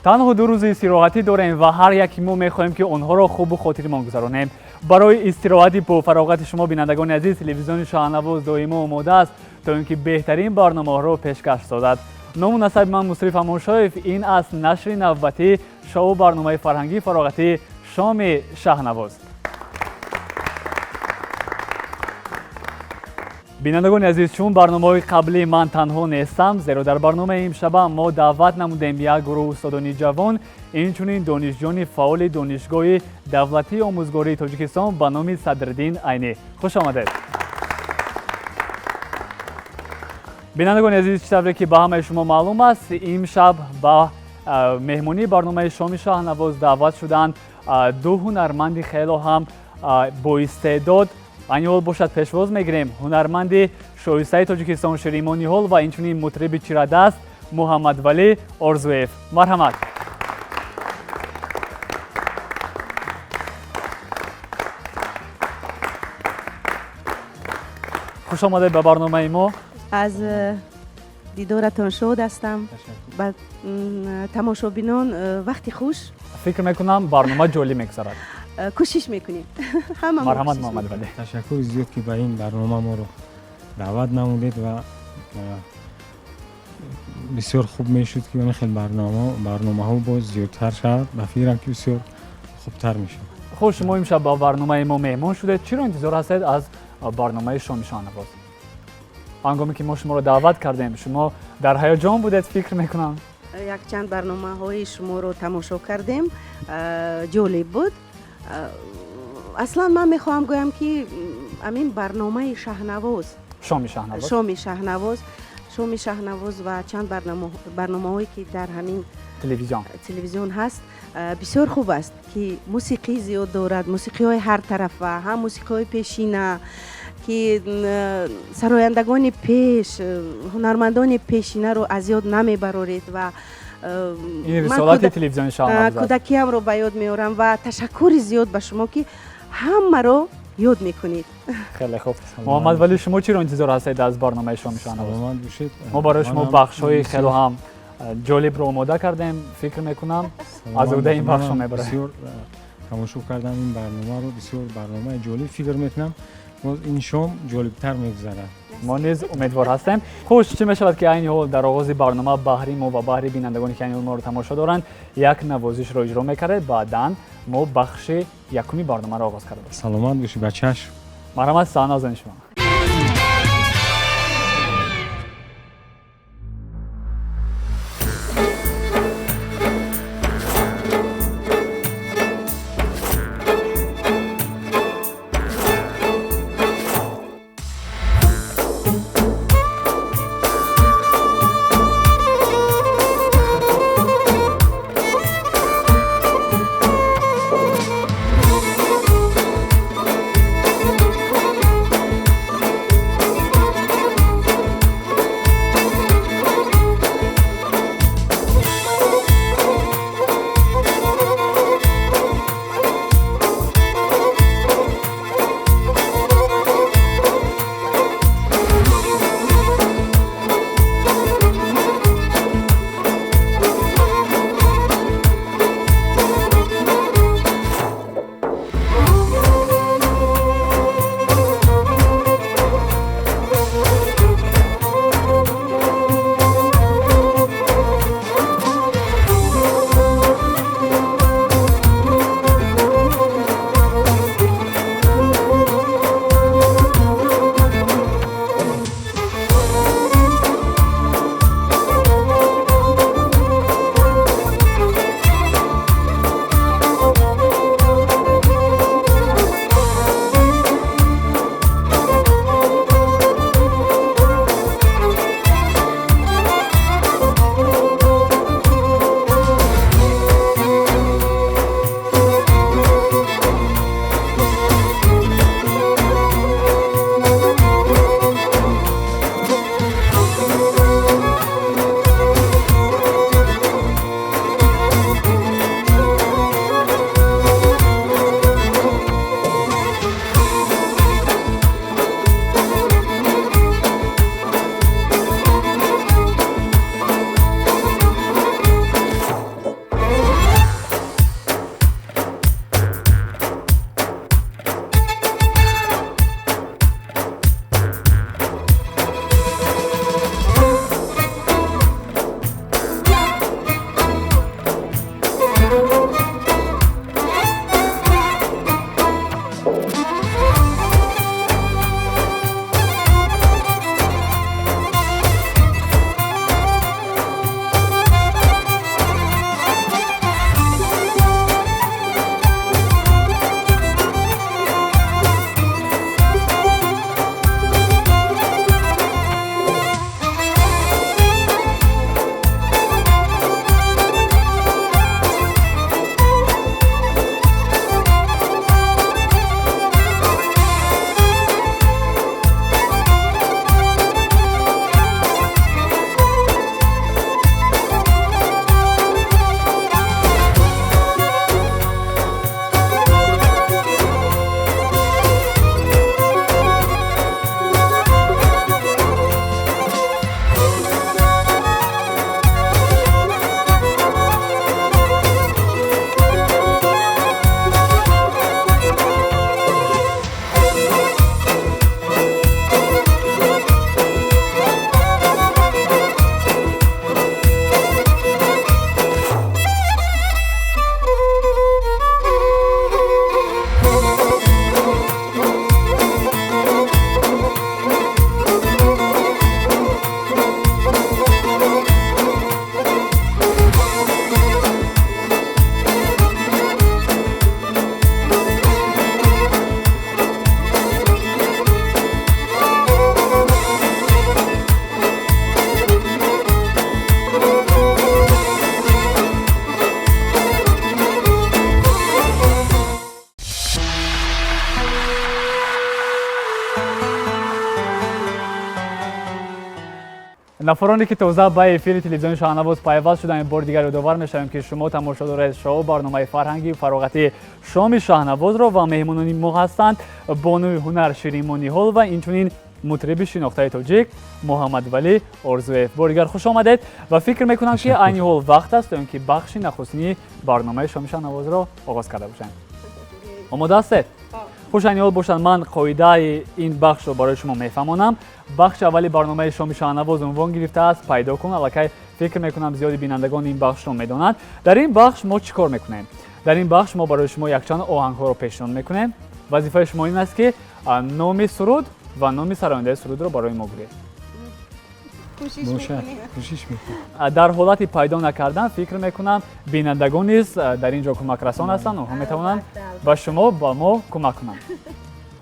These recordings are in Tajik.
Танҳо 2 рӯзи истироҳатӣ дорем ва ҳар яки мо мехоҳем, ки онҳоро хубу хотирмон гузаронем. Барои истироҳати бофароғати шумо, бинандагони азиз, телевизиони Шаҳнавоз доимо омода аст, то ин ки беҳтарин барномаҳоро пешкаш созад. Ному насаби ман Мусриф Амоншоев. Ин аст нашри навбатии шоу барномаи фарҳангии фароғатӣ «Шоми Шаҳнавоз». Бинандагони азиз, чун барномаҳои қаблӣ ман танҳо нестам, зеро дар барномаи имшаба мо даъват намудем як гурӯҳ устодони ҷавон, инчунин донишҷӯёни фаъоли Донишгоҳи давлатии омӯзгории Тоҷикистон ба номи Садриддин Айнӣ. Хуш омадед. Бинандагони азиз, чӣ тавре ки ба ҳамаи шумо маълум аст, имшаб ба меҳмонии барномаи «Шоми Шаҳнавоз» даъват шуданд ду ҳунарманди хело ҳам боистеъдод. Айни ҳол бошад, пешвоз мегирем ҳунарманди шоистаи Тоҷикистон Ширимон Ниҳол ва инчунин мутриби чирадаст Муҳаммадвалӣ Орзуев. Марҳамат. Хуш омадед ба барномаи мо. Аз дидоратон шод ҳастам. Ба тамошобинон вақти хуш. Фикр мекунам, барнома ҷолиб мегузарад. Кӯшиш мекунем. Ҳама. Марҳамат, Муҳаммадвалӣ. Ташаккури зиёд, ки ба ин барнома моро даъват намудед, ва бисёр хуб мешуд, ки ин хел барномаҳо боз зиёдтар шавад. Ба фикрам, ки бисёр хубтар мешуд. Хуш, шумо имшаб ба барномаи мо меҳмон шудед. Чиро интизор ҳастед аз барномаи «Шоми Шаҳнавоз»? Ҳангоме ки мо шуморо даъват кардем, шумо дар ҳаяҷон будед, фикр мекунам. Якчанд барномаҳои шуморо тамошо кардем, ҷолиб буд. Аслан ман мехоҳам гӯям, ки ҳамин барномаи Шаҳнавоз, «Шоми Шаҳнавоз», «Шоми Шаҳнавоз», «Шоми Шаҳнавоз» ва чанд барномаҳое, ки дар ҳамин телевизион телевизион ҳаст, бисёр хуб аст, ки мусиқӣ зиёд дорад, мусиқиҳои ҳартарафа, ҳам мусиқиҳои пешина, ки сарояндагони пеш, ҳунармандони пешинаро аз ёд намебароред ва Ин рисолати телевизиони Шаҳнавоз. Кӯдакиамро ба ёд меорам ва ташаккури зиёд ба шумо, ки ҳамаро ёд мекунед. Хеле хуб. Муҳаммадвалӣ, шумо чиро интизор ҳастед аз барномаи «Шоми Шаҳнавоз»? Саломат бошед. Мо барои шумо бахшҳои хело ҳам ҷолибро омода кардем. Фикр мекунам, аз уҳдаи ин бахшҳо мебароед. Бисёр тамошо кардам ин барномаро, бисёр барномаи ҷолиб. Фикр мекунам, боз ин шом ҷолибтар мегузарад. Мо низ умедвор ҳастем. Хуш, чӣ мешавад, ки айни ҳол дар оғози барнома баҳри мо ва баҳри бинандагоне, ки айни ҳол моро тамошо доранд, як навозишро иҷро мекардед, баъдан мо бахши якуми барномаро оғоз карда бошем. Саломат бошӣ, ба чашм. Марҳамат, саҳна аз они шумо. Нафароне ки тоза ба эфири телевизиони Шоҳнавоз пайваст шуданд, бори дигар ёдовар мешавем, ки шумо тамошо доред шоу барномаи фарҳангию фароғатии Шоми Шоҳнавозро ва меҳмонони мо ҳастанд бонуи ҳунар Ширинмо Ниҳолова, инчунин мутриби шинохтаи тоҷик Муҳаммадвалӣ Орзуев. Бори дигар хуш омадед ва фикр мекунам, ки айни ҳол вақт аст, то ин ки бахши нахустини барномаи Шоми Шоҳнавозро оғоз карда бошем. Омода ҳастед? Хуш, айни ҳол бошад, ман қоидаи ин бахшро барои шумо мефаҳмонам. Бахши аввали барномаи Шоми Шоҳнавоз унвон гирифтааст «Пайдо кун». Аллакай фикр мекунам, зиёди бинандагон ин бахшро медонанд. Дар ин бахш мо чӣ кор мекунем? Дар ин бахш мо барои шумо якчанд оҳангҳоро пешниҳод мекунем. Вазифаи шумо ин аст, ки номи суруд ва номи сарояндаи сурудро барои мо гӯед. Дар ҳолати пайдо накардан, фикр мекунам, бинандагон низ дар ин ҷо кӯмакрасон ҳастанд, онҳо метавонанд ба шумо, ба мо кӯмак кунанд.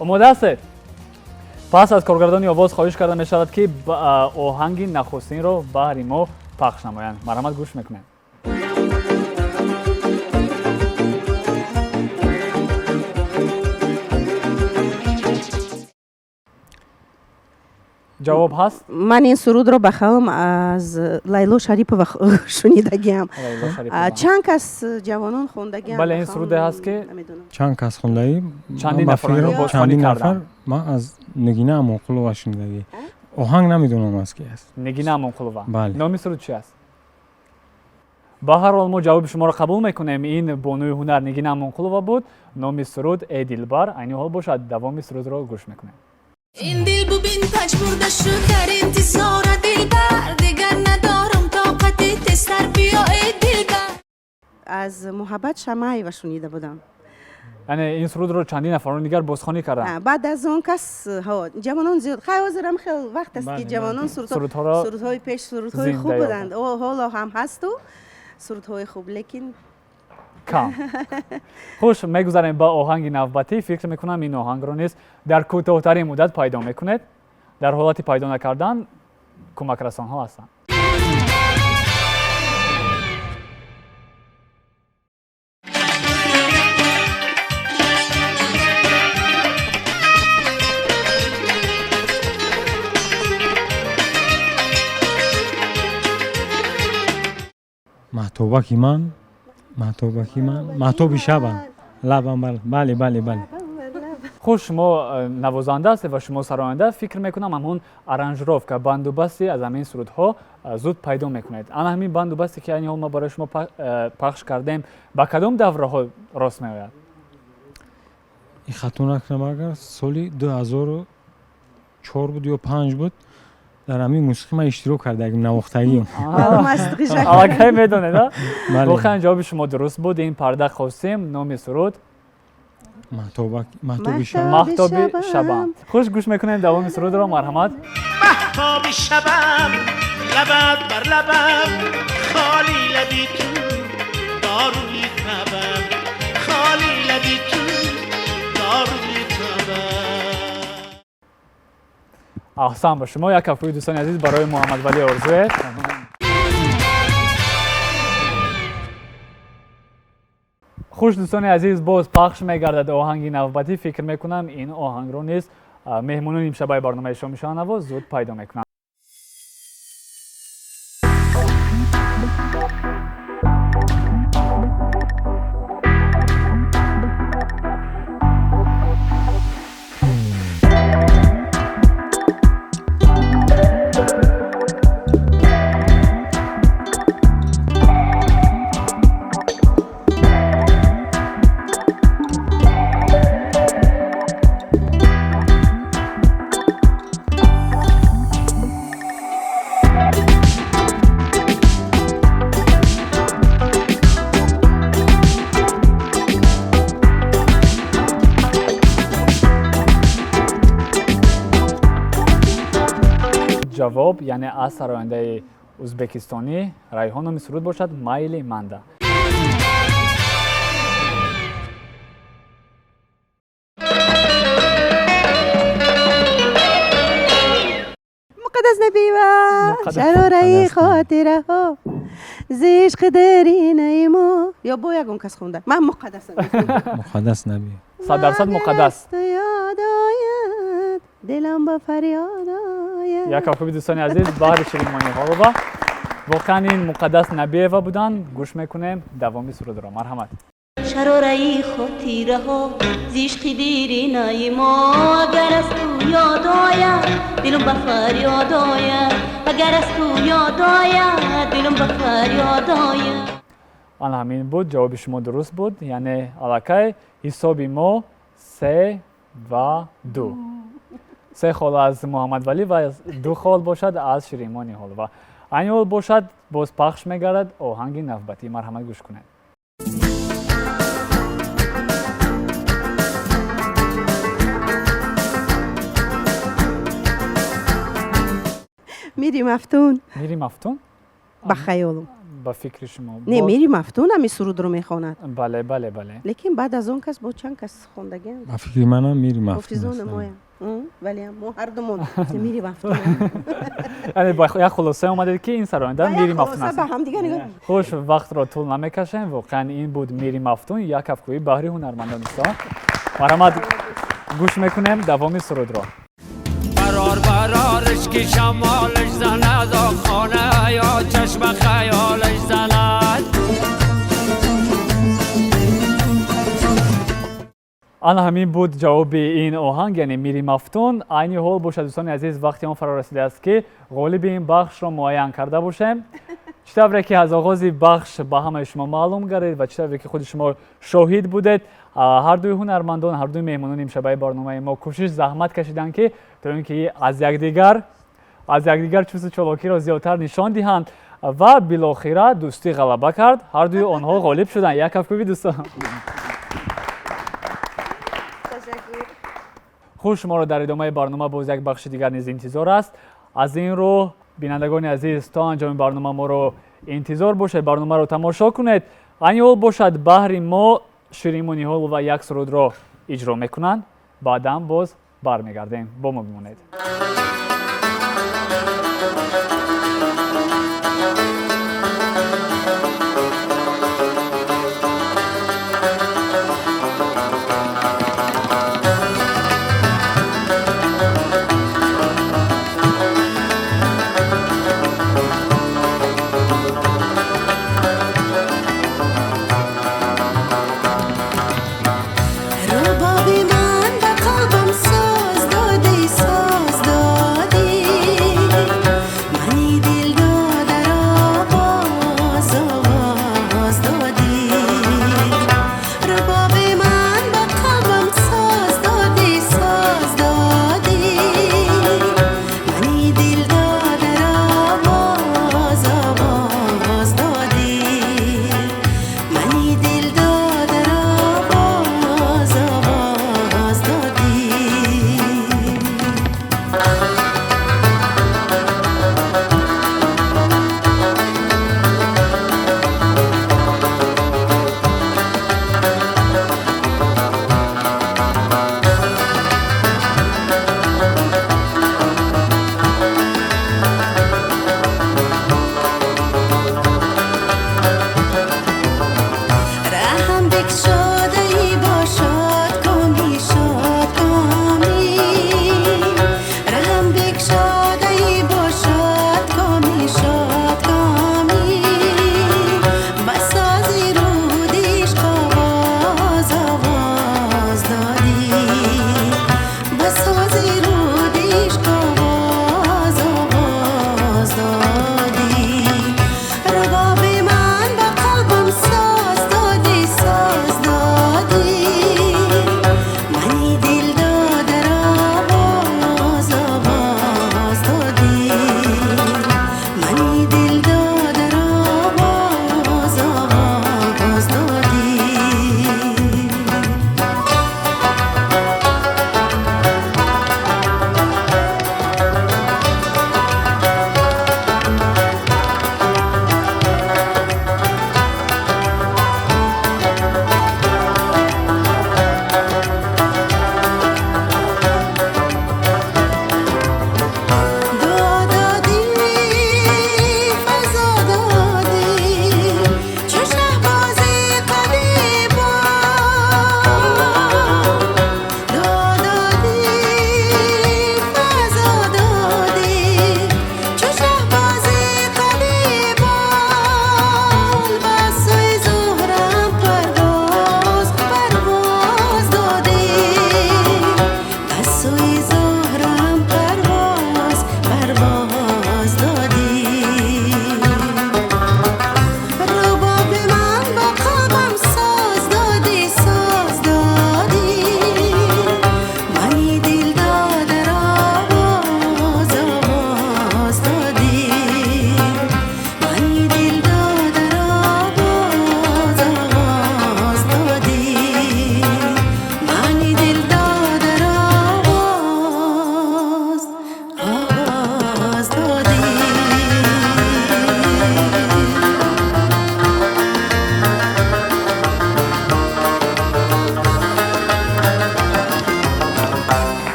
Омода ҳастед? Пас аз коргардони овоз хоҳиш карда мешавад, ки оҳанги нахустинро баҳри мо пахш намоянд. Марҳамат, гӯш мекунем. Ҷавоб ҳаст? Ман ин сурудро ба хаёлам аз Лайло Шарипова шунидагиам. Чанд кас ҷавонон хондагиам. Бале, ин суруде ҳаст, ки чанд кас хондаӣ. Чандин нафарро бозхонӣ карданд. Ман аз Нигина Амонқулова шунидагӣ. Оҳанг намедонам, аз ки аст. Нигина Амонқулова. Бале. Номи суруд чи аст? Ба ҳар ҳол, мо ҷавоби шуморо қабул мекунем. Ин бонуи ҳунар Нигина Амонқулова буд, номи суруд «Э дилбар». Айни ҳол бошад, давоми сурудро гӯш мекунем. Ин дил бубин пажмурда шуд дар интизора дилбар, дигар надорам тоқати, тезтар биё, эй дилбар. Аз Муҳаббат Шамаева шунида будам. Яъне ин сурудро чандин нафарони дигар бозхонӣ карданд. Баъд аз он кас ҷавонон зиёд. Хай, ҳозирам хел вақт аст, ки ҷавонон сурудҳои пеш, сурудҳои хуб буданд, ҳоло ҳам ҳасту сурудҳои хуб, лекин кам. Хуш, мегузарем ба оҳанги навбатӣ. Фикр мекунам, ин оҳангро низ дар кӯтоҳтарин муддат пайдо мекунед. Дар ҳолати пайдо накардан кӯмакрасонҳо ҳастанд. Маҳтобаки ман, маҳтобаки ман, маҳтоби шабам, лабам, бале, бале, бале. Хуш, шумо навозанда ҳастед ва шумо сароянда. Фикр мекунам, ҳамон аранжировка, бандубасти аз ҳамин сурудҳо зуд пайдо мекунед. Ана ҳамин бандубасте, ки айни ҳол мо барои шумо пахш кардем, ба кадом давраҳо рост меояд? Ин хато накунам, агар соли 2004 буд ё 5 буд, дар ҳамин мусиқӣ ман иштирок кардагим, навохтагим. Аллакай медонед? Воқеан, ҷавоби шумо дуруст буд. Ин Парда Қосим, номи суруд «Маҳтоби шабам». Хуш, гӯш мекунем давоми сурудро. Марҳамат. Маҳтоби шабам, лабат бар лабам, холи лаби ту доруи табам, холи лаби ту доруи табам. Аҳсан ба шумо. Як кафкӯи, дӯстони азиз, барои Муҳаммадвалӣ Орзуев. Хуш, дӯстони азиз, боз пахш мегардад оҳанги навбатӣ. Фикр мекунам, ин оҳангро низ меҳмонони имшабаи барномаи Шоми Шоҳнавоз зуд пайдо мекунанд. Ҷавоб, яъне аз сарояндаи ӯзбекистонӣ Райҳон, номи суруд бошад «Майли манда». Муқаддас Набиева, шарораи хотираҳо, зи ишқи даринаи мо. Ё бо ягон кас хонда? Ман Муқаддас. Муқаддас Набиева. 100% Муқаддас. Ёд ояд, дилам ба фарёд. ояд. Як кафкӯби, дӯстони азиз, баҳри Ширинмо Ниҳолова. Воқеан, ин Муқаддас Набиева буданд. Гӯш мекунем давоми сурудро, марҳамат. Шарораи хотираҳо зи ишқи диринаи мо, агар аз ту ёд ояд, дилум ба фарёд ояд, агар аз ту ёд ояд, дилум ба фарёд ояд. Ана ҳамин буд, ҷавоби шумо дуруст буд. Яъне аллакай ҳисоби мо 3-2, се хол аз Муҳаммадвалӣ ва ду хол бошад аз Ширинмо Ниҳолова. Айни ҳол бошад, боз пахш мегардад оҳанги навбатӣ. Марҳамат, гӯш кунед. Мири Мафтун. Мири Мафтун? Ба хаёлам. Ба фикри шумо? Не, Мири Мафтун ҳами сурудро мехонад. Бале, бале, бале. Лекин баъд аз он кас бо чанд кас хондагиам. Ба фикри манам Мири Мафтун. Ҳофизони моя, вале мо ҳардумон Мири Мафтун. Яъне ба як хулоса омадед, ки ин сароянда Мири Мафтун аст. Ба ҳамдигар нигоҳ. Хуш, вақтро тӯл намекашем. Воқеан, ин буд Мири Мафтун. Як кафкӯӣ баҳри ҳунармандон, дӯстон. Марҳамат, гӯш мекунем давоми сурудро. برار برارش که شمالش زند، خانه یا چشم خیالش زند. Ана ҳамин буд ҷавоби ин оҳанг, яъне Мири Мафтун. Айни ҳол бошад, дӯстони азиз, вақти он фаро расидааст, ки ғолиби ин бахшро муайян карда бошем. Чӣ тавре ки аз оғози бахш ба ҳамаи шумо маълум гардид ва чӣ тавре ки худи шумо шоҳид будед, ҳардуи ҳунармандон, ҳардуи меҳмонони имшабаи барномаи мо кӯшиш, заҳмат кашиданд, ки то ин ки аз якдигар чусту чолокиро зиёдтар нишон диҳанд, ва билохира дӯстӣ ғалаба кард, ҳардуи онҳо ғолиб шуданд. Як кафкӯби, дӯстон. Хуш, шуморо дар идомаи барнома боз як бахши дигар низ интизор аст. Аз ин рӯ, бинандагони азиз, то анҷоми барнома моро интизор бошед, барномаро тамошо кунед. Айни ҳол бошад, баҳри мо Ширинмо Ниҳолова як сурудро иҷро мекунанд. Баъдан боз бармегардем, бо мо бимонед. Рубоби ман ба қалбам соз додӣ, соз дод.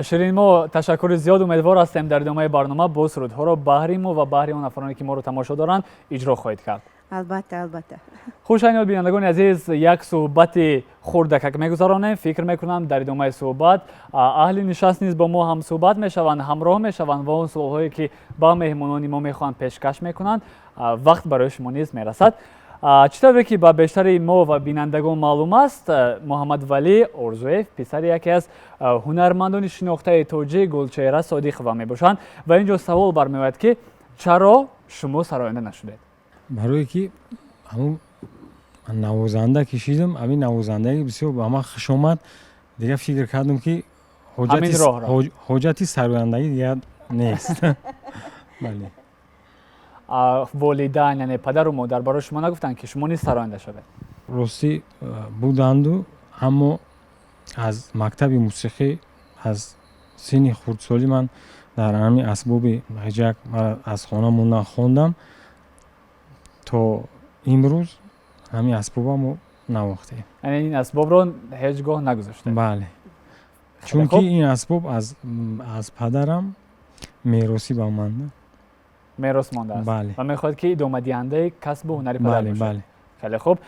Ширинмо, ташаккури зиёд. Умедвор ҳастем, дар идомаи барнома боз сурудҳоро баҳри мо ва баҳри он нафароне, ки моро тамошо доранд, иҷро хоҳед кард. Албатта, албатта. Хуш айнод, бинандагони азиз, як суҳбати хурдакак мегузаронем. Фикр мекунам, дар идомаи суҳбат аҳли нишаст низ бо мо ҳамсуҳбат мешаванд, ҳамроҳ мешаванд ва он суолҳое, ки ба меҳмонони мо мехоҳанд, пешкаш мекунанд. Вақт барои шумо низ мерасад. Чӣ тавре ки ба бештари мо ва бинандагон маълум аст, Муҳаммадвалӣ Орзуев писари яке аз ҳунармандони шинохтаи тоҷик Гулчеҳра Содиқова мебошанд ва ин ҷо савол бармеояд, ки чаро шумо сароянда нашудед? Барое ки ҳамун навозанда ки шидам, ҳамин навозандагӣ бисёр ба ман хуш омад. Дигар фикр кардам, ки ҳоҷати сарояндагӣ дигар нест. Бале. Волидайн, яъне падару модар, барои шумо нагуфтанд, ки шумо низ сароянда шавед? Ростӣ, буданду, аммо аз мактаби мусиқӣ, аз синни хурдсолӣ ман дар ҳамин асбоби ғиҷак аз хона мондан хондам. То имрӯз ҳамин асбоба мо навохтем. Яъне ин асбобро ҳеҷ гоҳ нагузоштед? Бале, чунки ин асбоб аз падарам меросӣ ба ман мерос мондааст. Бале. Ва мехоҳед, ки идомадиҳандаи касбу ҳунари падар бошед. Бале. Хеле хуб.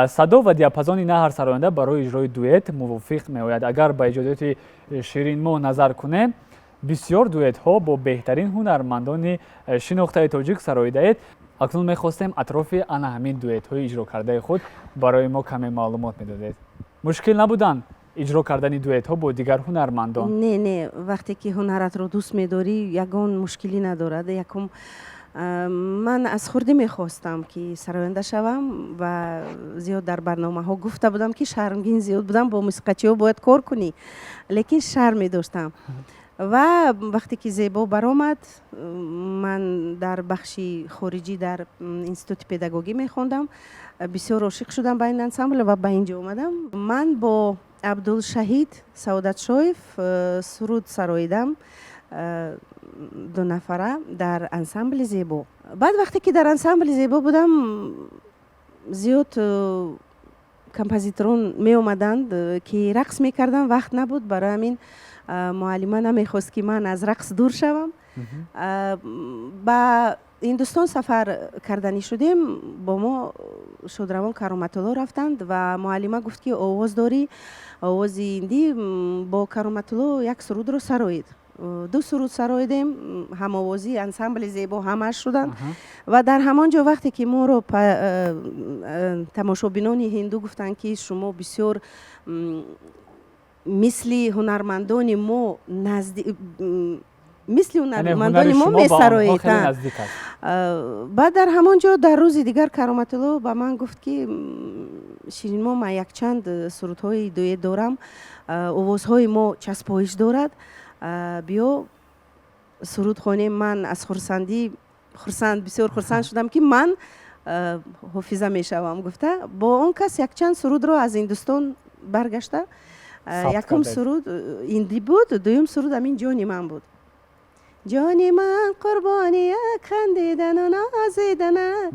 Садо ва диапазони на ҳар сароянда барои иҷрои дуэт мувофиқ меояд. Агар ба иҷодиёти Ширинмо назар кунем, бисёр дуэтҳо бо беҳтарин ҳунармандони шинохтаи тоҷик сароидаед. Акнун мехостем, атрофи ана ҳамин дуэтҳои иҷрокардаи худ барои мо каме маълумот медодед. Мушкил набуданд иҷро кардани дуэтҳо бо дигар ҳунармандон? Не, не, вақте ки ҳунаратро дӯст медорӣ, ягон мушкилӣ надорад. Якум, ман аз хурдӣ мехостам, ки сароянда шавам ва зиёд дар барномаҳо гуфта будам, ки шармгин зиёд будам. Бо мусиқачиҳо бояд кор кунӣ, лекин шарм медоштам. Ва вақте ки Зебо баромад, ман дар бахши хориҷӣ дар институти педагогӣ мехондам. Бисёр ошиқ шудам ба ин ансамбл ва ба ин ҷо омадам. Ман бо Абдулшаҳид Саодатшоев суруд сароидам, дунафара дар ансамбли Зебо. Баъд вақте ки дар ансамбли Зебо будам, зиёд композиторон меомаданд, ки рақс мекардам, вақт набуд. Барои ҳамин муаллима намехост, ки ман аз рақс дур шавам. Ба Ҳиндустон сафар карданӣ шудем. Бо мо шодравон Кароматулло рафтанд ва муаллима гуфт, ки овоз дорӣ, овози ҳиндӣ, бо Кароматулло як сурудро сароид. Ду суруд сароидем, ҳамовозӣ, ансамбли Зебо ҳамаш шуданд. Ва дар ҳамон ҷо, вақте ки моро тамошобинони ҳинду гуфтанд, ки шумо бисёр мисли ҳунармандони мо назди мисли ҳунармандони мо месароед. Баъд дар ҳамон ҷо, дар рӯзи дигар, Кароматулло ба ман гуфт, ки Ширинмо, ман якчанд сурудҳои дуэт дорам, овозҳои мо часпоиш дорад, биё суруд хонем. Ман аз хурсандӣ хурсанд, бисёр хурсанд шудам, ки ман ҳофиза мешавам гуфта, бо он кас якчанд сурудро аз Ҳиндустон баргашта, якум суруд ҳиндӣ буд, дуюм суруд ҳамин «Ҷони ман» буд. Ҷони ман қурбони як хандидану нозидана,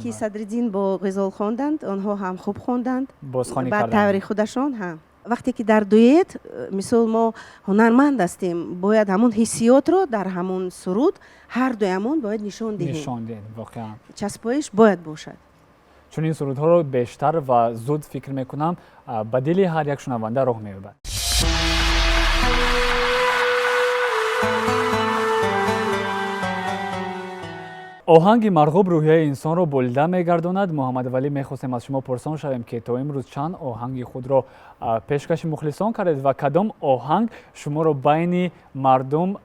ки Садриддин бо Ғизол хонданд. Онҳо ҳам хуб хонданд ба таври худашон. Ҳам вақте ки дар дуэт, мисол, мо ҳунарманд ҳастем, бояд ҳамон ҳиссиётро дар ҳамон суруд ҳар дуямон бояд нишон диҳем. Нишон диҳем, воқеан. Часпоиш бояд бошад. Чунин сурудҳоро бештар ва зуд, фикр мекунам, ба дили ҳар як шунаванда роҳ меёбад. Оҳанги марғуб рӯҳияи инсонро болида мегардонад. Муҳаммадвалӣ, мехостем аз шумо пурсон шавем, ки то имрӯз чанд оҳанги худро пешкаши мухлисон кардед ва кадом оҳанг шуморо байни мардум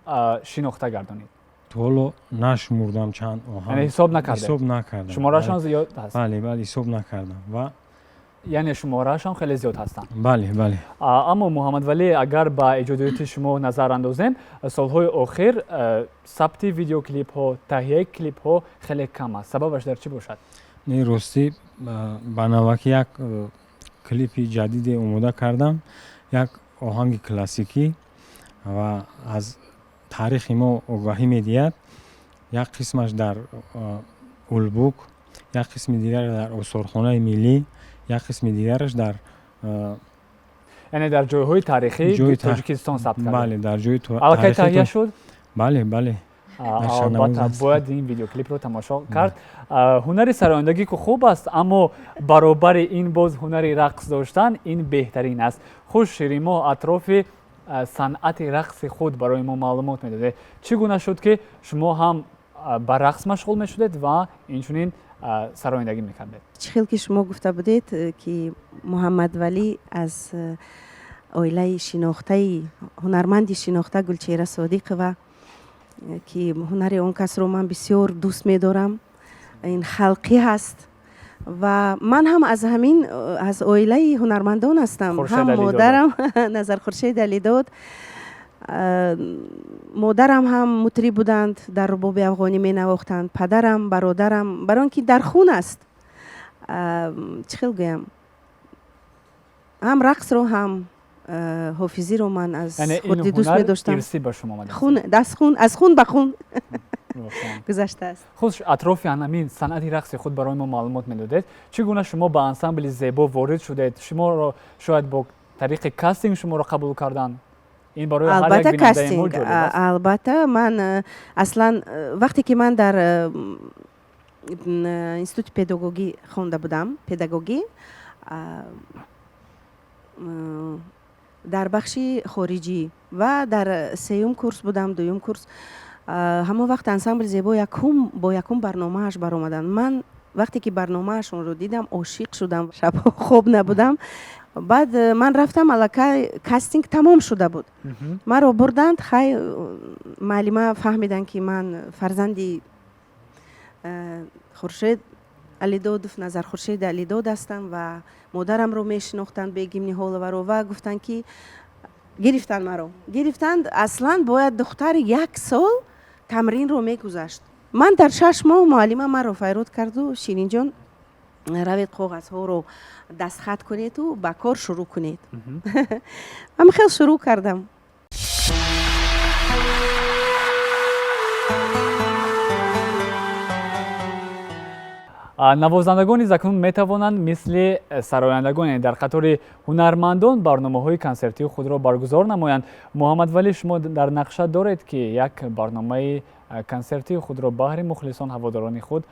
шинохта гардонид? То ҳоло нашумурдам чанд оҳанг. Ҳисоб накардед? Ҳисоб накардам. Шумораашон зиёд ҳаст? Бале, бале, ҳисоб накардам ва Яъне шумораашон хеле зиёд ҳастанд. Бале, бале. Аммо, Муҳаммадвалӣ, агар ба эҷодиёти шумо назар андозем, солҳои охир сабти видеоклипҳо, таҳияи клипҳо хеле кам аст. Сабабаш дар чӣ бошад? Не, ростӣ, ба навбаки як клипи ҷадиде омода кардам, як оҳанги классикӣ ва аз таърихи мо огаҳӣ медиҳад. Як қисмаш дар Улбук, як қисми дигар дар осорхонаи миллӣ, як қисми дигараш дар Яъне дар ҷойҳои таърихии Тоҷикистон сабт карда? Бале, дар ҷои Аллакай таҳия шуд? Бале, бале. Албатта, бояд ин видеоклипро тамошо кард. Ҳунари сарояндагӣ ку хуб аст, аммо баробари ин боз ҳунари рақс доштан ин беҳтарин аст. Хуш, Ширинмоҳ, атрофи санъати рақси худ барои мо маълумот медодед. Чӣ гуна шуд, ки шумо ҳам ба рақс машғул мешудед ва инчунин сарояндагӣ мекардед? Чӣ хел ки шумо гуфта будед, ки Муҳаммадвалӣ аз оилаи шинохтаи ҳунарманди шинохта Гулчеҳра Содиқова, ки ҳунари он касро ман бисёр дӯст медорам, ин халқӣ ҳаст, ва ман ҳам аз ҳамин, аз оилаи ҳунармандон ҳастам. Ҳам модарам Назар Хуршед Алидод, модарам ҳам мутриб буданд, дар рубоби афғонӣ менавохтанд, падарам, бародарам, барои он ки дар хун аст, чӣ хел гӯям, ҳам рақсро, ҳам ҳофизиро ман аз хурдӣ дӯст медоштам. Аз хун ба хун гузаштааст. Хуш, атрофи ҳамин санъати рақси худ барои мо маълумот медодед. Чӣ гуна шумо ба ансамбли Зебо ворид шудед? Шуморо шояд бо тариқи кастинг шуморо қабул карданд? Ин барои Албатта, кастинг, албатта. Ман аслан вақте ки ман дар институти педагогӣ хонда будам, педагогӣ дар бахши хориҷӣ, ва дар сеюм курс будам, дуюм курс, ҳамон вақт ансамбли Зебо якум бо якум барномааш баромаданд. Ман вақте ки барномаашонро дидам, ошиқ шудам, шабҳо хоб набудам. Баъд ман рафтам, аллакай кастинг тамом шуда буд, маро бурданд. Хай, муаллима фаҳмиданд, ки ман фарзанди Хуршед Алидодов, Назар Хуршеди Алидод ҳастам, ва модарамро мешинохтанд, Бегим Ниҳоловаро, ва гуфтанд, ки гирифтанд, маро гирифтанд. Аслан бояд духтар як сол тамринро мегузашт. Ман дар 6 моҳ муаллима маро файрод карду: «Ширинҷон, равед, коғазҳоро дастхат кунеду ба кор шурӯъ кунед». Ҳамин хел шурӯъ кардам. Навозандагони акнун метавонанд мисли сарояндагон дар қатори ҳунармандон барномаҳои консертии худро баргузор намоянд. Муҳаммадвалӣ, шумо дар нақша доред, ки як барномаи консертии худро баҳри мухлисон, ҳаводорони худ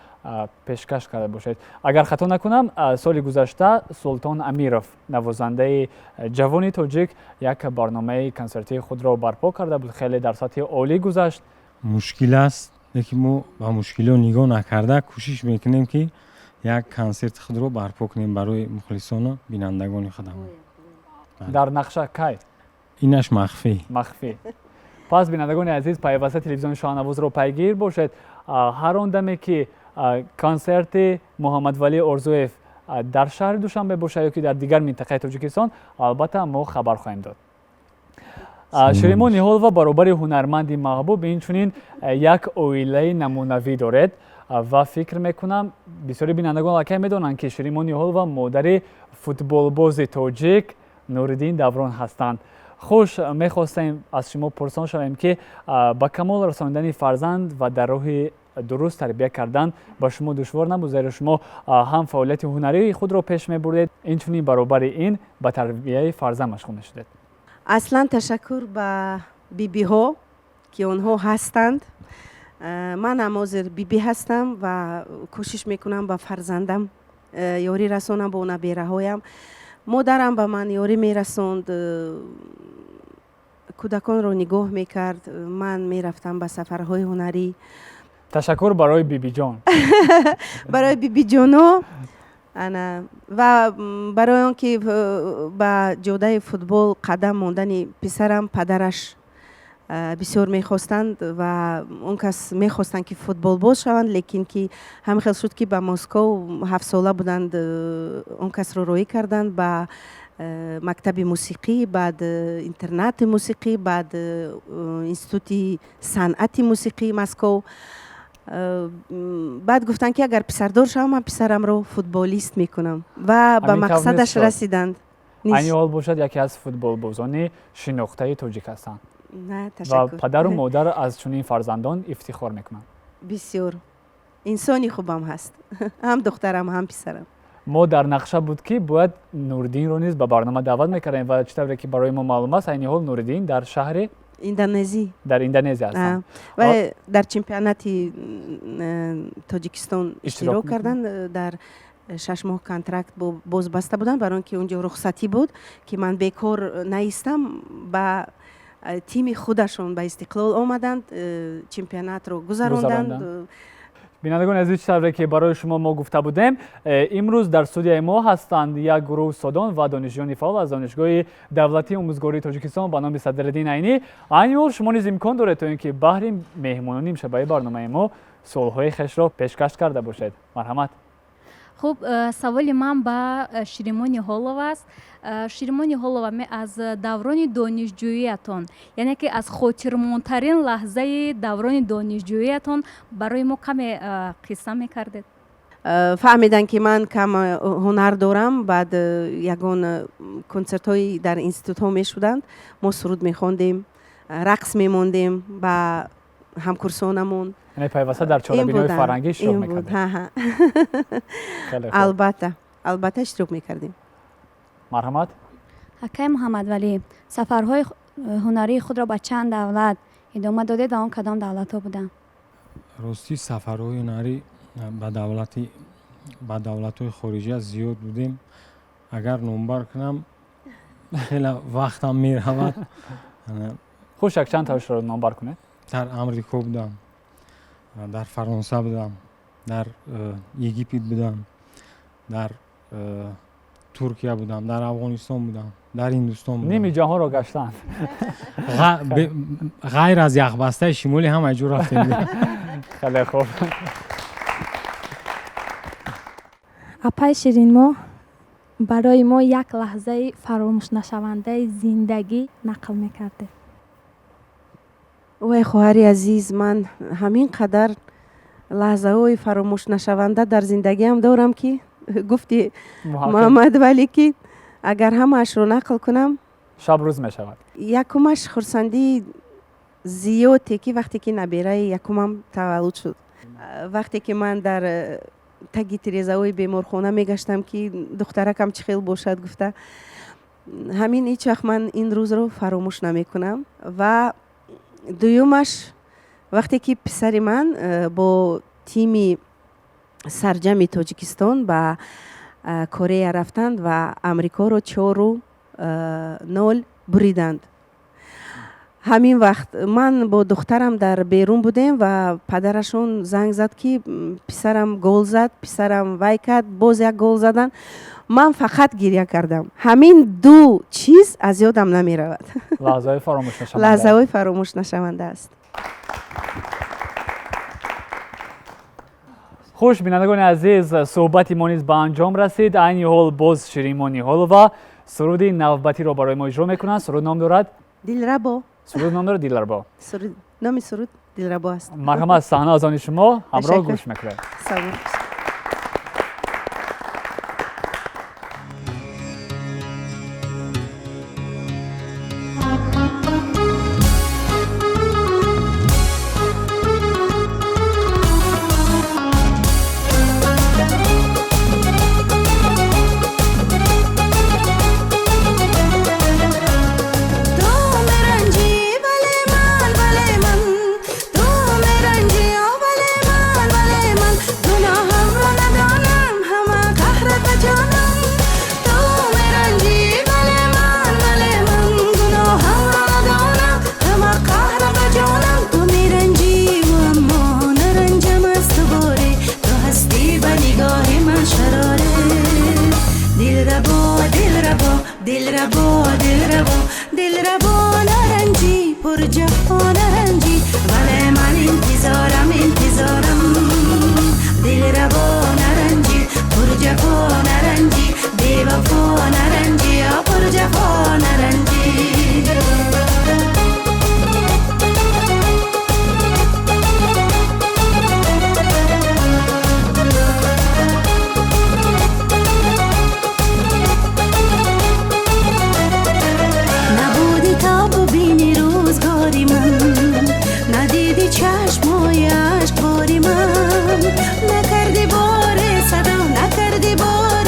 пешкаш карда бошед? Агар хато накунам, соли гузашта Султон Амиров, навозандаи ҷавони тоҷик, як барномаи консертии худро барпо карда буд, хеле дар сатҳи олӣ гузашт. Мушкил аст, лекин мо ба мушкилиҳо нигоҳ накарда кӯшиш мекунем, ки як консерти худро барпо кунем барои мухлисону бинандагони худамон. Дар нақша кай? Инаш махфӣ. Махфӣ. Пас, бинандагони азиз, пайваста телевизиони Шоҳнавозро пайгир бошед. Ҳар он даме ки консерти Муҳаммадвалӣ Орзуев дар шаҳри Душанбе бошад ё ки дар дигар минтақаи Тоҷикистон, албатта, мо хабар хоҳем дод. Ширинмо Ниҳолова баробари ҳунарманди маҳбуб инчунин як оилаи намунавӣ доред, ва фикр мекунам, бисёри бинандагон аллакай медонанд, ки Ширинмо Ниҳолова модари футболбози тоҷик Нуриддин Даврон ҳастанд. Хуш, мехостем аз шумо пурсон шавем, ки ба камол расонидани фарзанд ва дар роҳи дуруст тарбия кардан ба шумо душвор набуд, зеро шумо ҳам фаъолияти ҳунарии худро пеш мебурдед, инчунин баробари ин ба тарбияи фарзанд машғул мешудед? Аслан ташаккур ба бибиҳо, ки онҳо ҳастанд. Ман ҳам ҳозир бибӣ ҳастам ва кӯшиш мекунам ба фарзандам ёрӣ расонам, бо набераҳоям. Модарам ба ман ёрӣ мерасонд, кӯдаконро нигоҳ мекард, ман мерафтам ба сафарҳои ҳунарӣ. Ташаккур барои бибиҷон. Барои бибиҷоно. Ана, ва барои он ки ба ҷодаи футбол қадам мондани писарам падараш бисёр мехостанд ва он кас мехостанд, ки футболбоз шаванд, лекин ки ҳамин хел шуд, ки ба Москов 7сола буданд, он касро роҳӣ карданд ба мактаби мусиқӣ, баъд интернати мусиқӣ, баъд институти санъати мусиқии Москов. Баъд гуфтанд, ки агар писардор шавам, ман писарамро футболист мекунам, ва ба мақсадаш расиданд. Айни ҳол бошад, яке аз футболбозони шинохтаи тоҷик ҳастанд ва падару модар аз чунин фарзандон ифтихор мекунанд. Бисёр инсони хубам ҳаст, ҳам духтарам, ҳам писарам. Мо дар нақша буд, ки бояд Нуриддинро низ ба барнома даъват мекардем ва чӣ тавре ки барои мо маълум аст, айни ҳол Нуриддин дар шаҳри Индонезӣ. Дар Индонезия ҳастанд. Ва дар чемпионати Тоҷикистон иштирок карданд, дар 6 моҳ контракт боз баста буданд, барои он ки унҷо рухсатӣ буд, ки ман бекор наистам, ба тими худашон ба Истиқлол омаданд, чемпионатро гузаронданд. Бинандагони азиз, чӣ тавре ки барои шумо мо гуфта будем, имрӯз дар студияи мо ҳастанд як гурӯҳ устодон ва донишҷӯёни фаъол аз Донишгоҳи давлатии омӯзгории Тоҷикистон ба номи Садриддин Айнӣ. Айни ҳол шумо низ имкон доред, то ин ки баҳри меҳмонони имшабаи барномаи мо суолҳои хешро пешкаш карда бошед. Марҳамат. Хуб, саволи ман ба Ширимо Ниҳолова аст. Ширимо Ниҳолова, аз даврони донишҷӯиятон, яъне ки аз хотирмонтарин лаҳзаи даврони донишҷӯиятон барои мо каме қисса мекардед? Фаҳмиданд, ки ман кам ҳунар дорам. Баъд ягон консертҳои дар институтҳо мешуданд, мо суруд мехондем, рақс мемондем ба ҳамкурсонамон. Яъне пайваста дар чорабиниҳои фарҳангӣ иштирок мекардед? Албатта, албатта, иштирок мекардем. Марҳамат. Акай Муҳаммадвалӣ, сафарҳои ҳунарии худро ба чанд давлат идома додед ва он кадом давлатҳо буданд? Ростӣ, сафарҳои ҳунарӣ ба давлатҳои хориҷа зиёд будем. Агар номбар кунам, хеле вақтам меравад. Хуш, якчанд тавшро номбар кунед. Дар Амрико будам, дар Фаронса будам, дар Египет будам, дар Туркия будам, дар Афғонистон будам, дар Ҳиндустон будам. Ними ҷаҳонро гаштанд. Ғайр аз яхбастаи шимолӣ ҳама ҷо рафтем. Хеле хуб. Апаи Ширинмо, барои мо як лаҳзаи фаромӯшнашавандаи зиндагӣ нақл мекардед. Вай, хоҳари азиз, ман ҳамин қадар лаҳзаҳои фаромӯшнашаванда дар зиндагиам дорам, ки гуфти Муҳаммадвалӣ, ки агар ҳамаашро нақл кунам, шаб рӯз мешавад. Якумаш хурсандии зиёде, ки вақте ки набераи якумам таваллуд шуд, вақте ки ман дар таги тирезаҳои беморхона мегаштам, ки духтаракам чӣ хел бошад гуфта, ҳамин ҳеҷ вақт ман ин рӯзро фаромӯш намекунам. Ва дуюмаш, вақте ки писари ман бо тими сарҷами Тоҷикистон ба Корея рафтанд ва Амрикоро 4-0 буриданд. Ҳамин вақт ман бо духтарам дар берун будем ва падарашон занг зад, ки писарам гол зад, писарам вай кард, боз як гол заданд. Ман фақат гиря кардам. Ҳамин ду чиз аз ёдам намеравад. Лаҳзаҳои фаромӯшнашаванда. Лаҳзаҳои фаромӯшнашаванда аст. Хуш, бинандагони азиз, суҳбати мо низ ба анҷом расид. Айни ҳол боз Ширинмо Ниҳолова суруди навбатиро барои мо иҷро мекунанд. Суруд ном дорад Дилрабо. Суруд ном дорад Дилрабо. Номи суруд Дилрабо аст. Марҳамат, саҳна аз они шумо, ҳамроҳ гӯш мекунем. Салом. دلربا دلربا دلربا نرنجی پرجفا نرنجی ولی من انتظارم انتظارم. دلربا نرنجی پرجفا نرنجی بیوفا نرنجی پرجفا نرنجی. چشمای عشقباری من نکردی بار صدا نکردی بار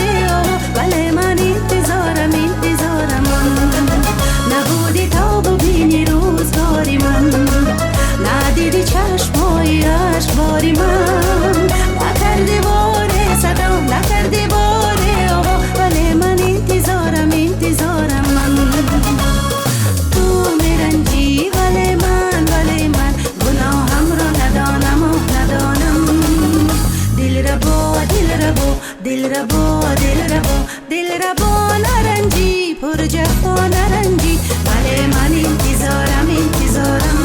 Дилрабо, дилрабо, наранҷӣ, пурҷафо наранҷӣ, вале ман интизорам, интизорам.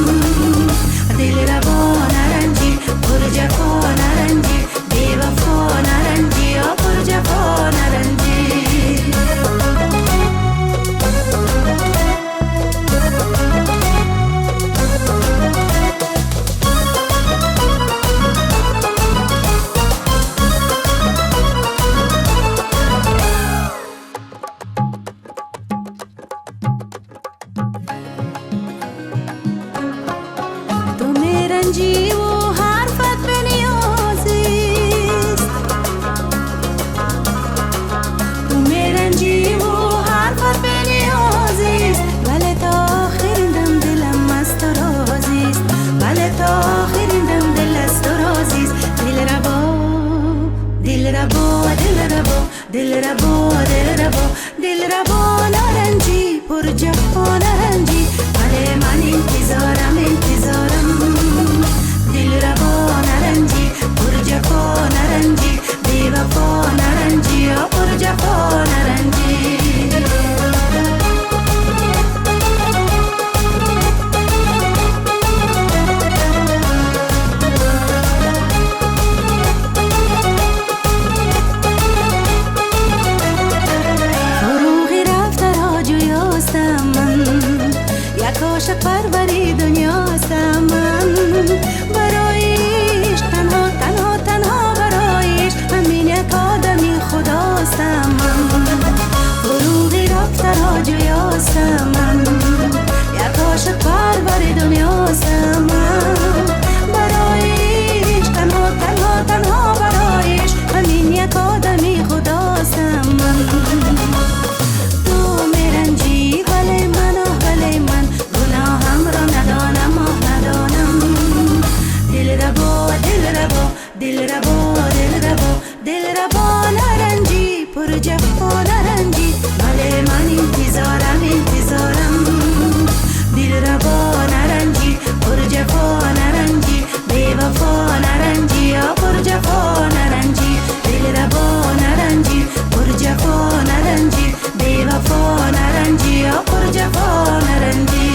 Дилрабо, наранҷӣ, пурҷафо наранҷӣ, бевафо наранҷӣ, о пурҷафо наранҷӣ. Ту меранҷиву ҳарфат бениёзист, ту меранҷиву ҳарфат бениёзист, вале то охирин дам дилам аз ту розист, вале то охирин дам дил аз ту розист. Дилрабо, дилрабо, дилрабо, дилрабо, дилрабо, дилрабо, наранҷӣ, пурҷафо наранҷӣ, вале ман интизорам, интизорам. Дилрабо, наранҷӣ, пурҷафо наранҷӣ, бевафо наранҷӣ, о пурҷафо наранҷӣ. Фуруғи рафтаро ҷӯёстам ман, як ошиқ парвари дунёстам ман. Барои ишқ танҳо, танҳо, танҳо барои ишқ, ҳамин як одами худостам ман. Фуруғи рафтаро ҷӯёстам ман, як ошиқ парвари дунёстам ман. Барои ишқ танҳо, танҳо, танҳо барои ишқ, ҳамин як одами худостам ман. Ту меранҷӣ, вале ман, оҳ, вале ман гуноҳамро надонам, оҳ, надонам. Дилрабо, дилрабо, дилрабо, дилрабо, дилрабо, наранҷӣ, пурҷафо наранҷӣ, вале ман интизорам, интизорам. Дилрабо, наранҷӣ, пурҷафо наранҷӣ, бевафо наранҷӣ, о пурҷафо наранҷӣ. Дилрабо, наранҷӣ, пурҷафо наранҷӣ, бевафо наранҷӣ, о пурҷафо наранҷӣ.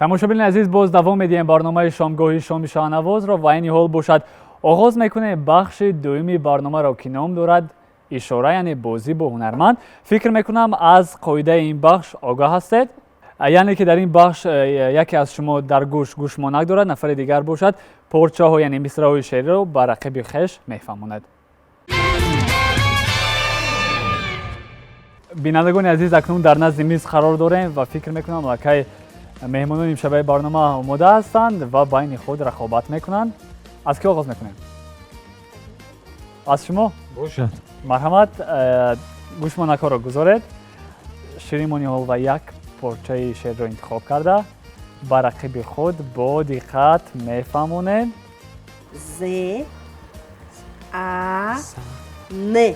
Тамошобинони азиз, боз давом медиҳем барномаи шомгоҳи шоми шоҳнавозро ва айни ҳол бошад оғоз мекунем бахши дуюми барномаро, ки ном дорад ишора, яъне бозӣ бо ҳунарманд. Фикр мекунам, аз қоидаи ин бахш огаҳ ҳастед, яъне ки дар ин бахш яке аз шумо дар гӯш гӯшмонак дорад, нафари дигар бошад порчаҳо, яъне мисраҳои шеъриро ба рақиби хеш мефаҳмонад. Бинандагони азиз, акнун дар назди миз қарор дорем ва фикр мекунам, аллакай меҳмонони имшабаи барнома омода ҳастанд ва байни худ рақобат мекунанд. Аз кӣ оғоз мекунем? Аз шумо? Бошад. Марҳамат, гӯшмонакҳоро гузоред. Ширинмониҳол ва як порчаи шеърро интихоб карда ба рақиби худ бо диққат мефаҳмонем. З, А, Н.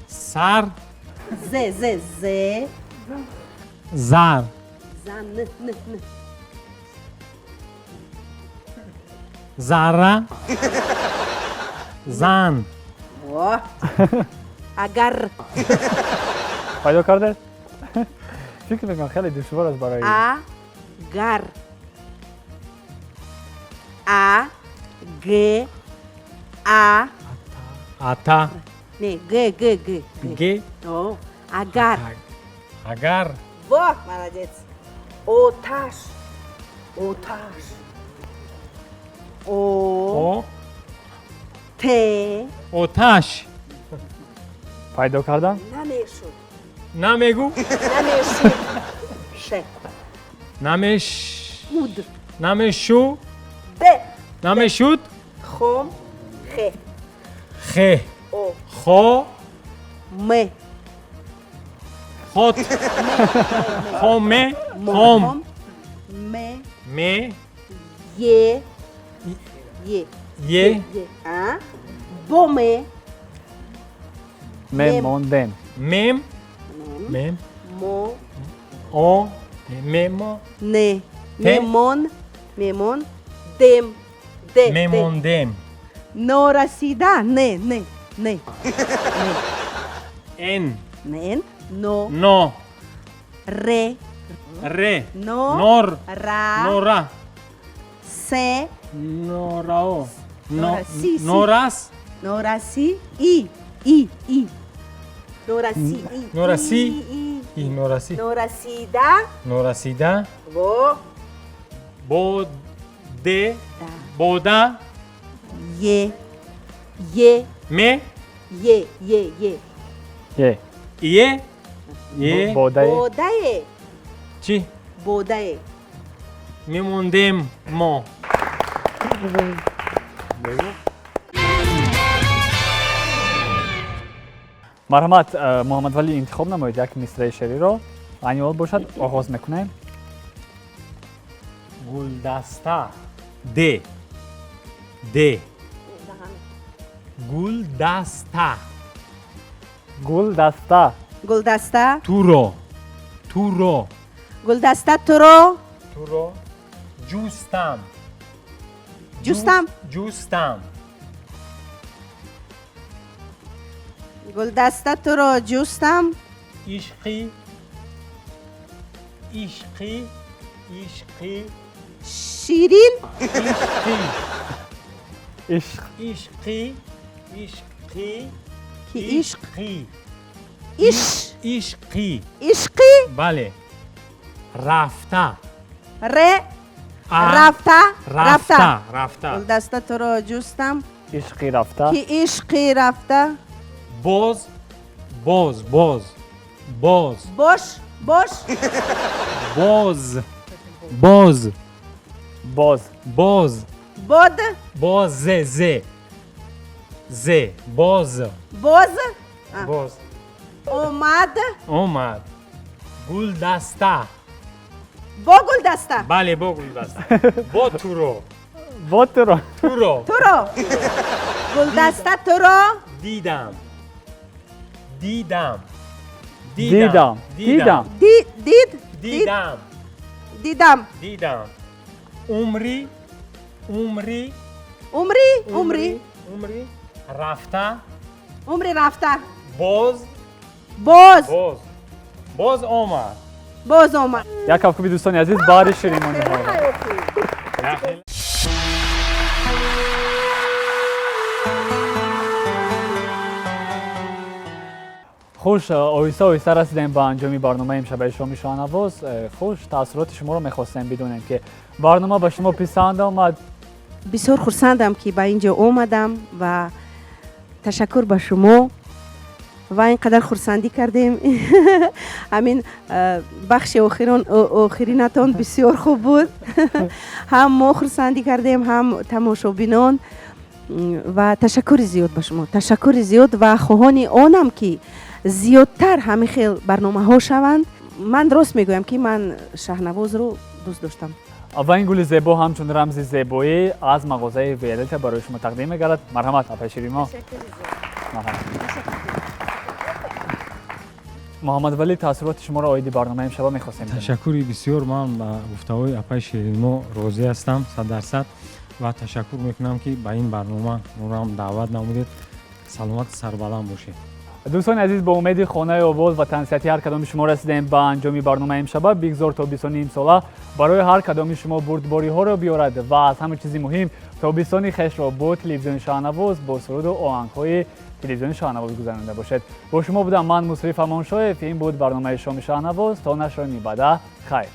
Сар. З, З, З. Зар. За, Н, Н, Н. Зара. Зан. Во. Агар. Пайдо кардед? Фикр мекунам, хеле душвор аст барои. А, гар. А, Г, А. Ата. Не, Г, Г, Г. Г. О, агар. Агар. Во, молодец. Оташ. Оташ. О. О. Т. Оташ. Пайдо кардам? Намешуд. Намегу? Намешуд. Ш. Намеш. Уд. Намешу. Д. Намешуд. Хом. Х. Хе. О. Хо. М. Хот. Хоме. Хом. М. Ме. Е. Е. Е. А. Бо ме. Мемондем. Мем. Мем. Мо. О. Мемо. Не. Те. Мемон. Мемон. Дем. Де. Мемондем. Норасида. Не. Не. Не. Н. Не. Но. Но. Ре. Ре. Но. Нор. Ра. Нора. Се. Норао. Нора. Си, си. Норас. Нораси. И. И. И. Нораси. И. Нораси. И. И. Нораси. Норасида. Норасида. Во. Бо. Де. Бода. Е. Е. Ме. Е. Е. Е. Е. Е. Е. Бодае. Бодае. Чӣ? Бодае. Мемондем мо. Марҳамат, Муҳаммадвалӣ, интихоб намоед як мисраи шеъриро. Айни ҳол бошад, оғоз мекунем. Гулдаста. Де. Де. Гулдаста. Гулдаста. Гулдаста. Туро. Туро. Гулдаста туро. Туро. Ҷустам. Ҷустам. Ҷустам. Гулдаста туро ҷустам. Ишқи. Ишқи. Ишқи. Ширин. Ишқи. Ишқ. Ишқи. Ишқи. Ки ишқ. Ишқи. Иш. Ишқи. Ишқи. Бале. Рафта. Ре. Рафта. Рафта. Рафта. Гулдаста туро ҷустам. Ишқи рафта. Ки ишқи рафта. Боз. Боз. Боз. Боз. Бош. Бош. Боз. Боз. Боз. Боз. Бод. Боз. Зе. Зе. Боз. Боз. Боз. Омад. Омад. Гулдаста. Бо гулдаста. Бале, бо гулдаста. Бо туро. Бо туро. Туро. Туро. Гулдаста туро. Дидам. Дидам. Дидам. Дидам. Дид. Дидам. Дидам. Дидам. Умри. Умри. Умри. Умри. Умри. Рафта. Умри рафта. Боз. Боз. Боз. Боз омад. Боз омад. Як кафкӯби, дӯстони азиз, баҳри Ширимониҳо. Хуш, оҳиста оҳиста расидем ба анҷоми барномаи имшабаи шоми шоҳнавоз. Хуш, таассуроти шуморо мехостем бидонем, ки барнома ба шумо писанд омад? Бисёр хурсандам, ки ба ин ҷо омадам, ва ташаккур ба шумо, ва ин қадар хурсандӣ кардем. Ҳамин бахши охиринатон бисёр хуб буд. Ҳам мо хурсандӣ кардем, ҳам тамошобинон. Ва ташаккури зиёд ба шумо, ташаккури зиёд, ва хоҳони онам, ки зиёдтар ҳамин хел барномаҳо шаванд. Ман рост мегӯям, ки ман Шаҳнавозро дӯст доштам. Ва ин гули зебо ҳамчун рамзи зебоӣ аз мағозаи Виолета барои шумо тақдим мегардад. Марҳамат, апаи Ширимо. Муҳаммадвалӣ, таассуроти шуморо оиди барномаи имшаба мехостем. Ташаккури бисёр. Ман ба гуфтаҳои апаи Ширинмо розӣ ҳастам 100% ва ташаккур мекунам, ки ба ин барнома моро даъват намудед. Саломату сарбаланд бошед. Дӯстони азиз, бо умеди хонаи обод ва тансиҳати ҳар кадоми шумо расидем ба анҷоми барномаи имшаба. Бигзор тобистони имсола барои ҳар кадоми шумо бурдбориҳоро биёрад ва аз ҳама чизи муҳим тобистони хешро бо телевизиони Шаҳнавоз, бо суруду оҳангҳои телевизиони Шаҳнавоз гузаронида бошед. Бо шумо будам ман, Мусриф Амоншоев. Ин буд барномаи шоми Шаҳнавоз. То нашрои мибаъда, хайр.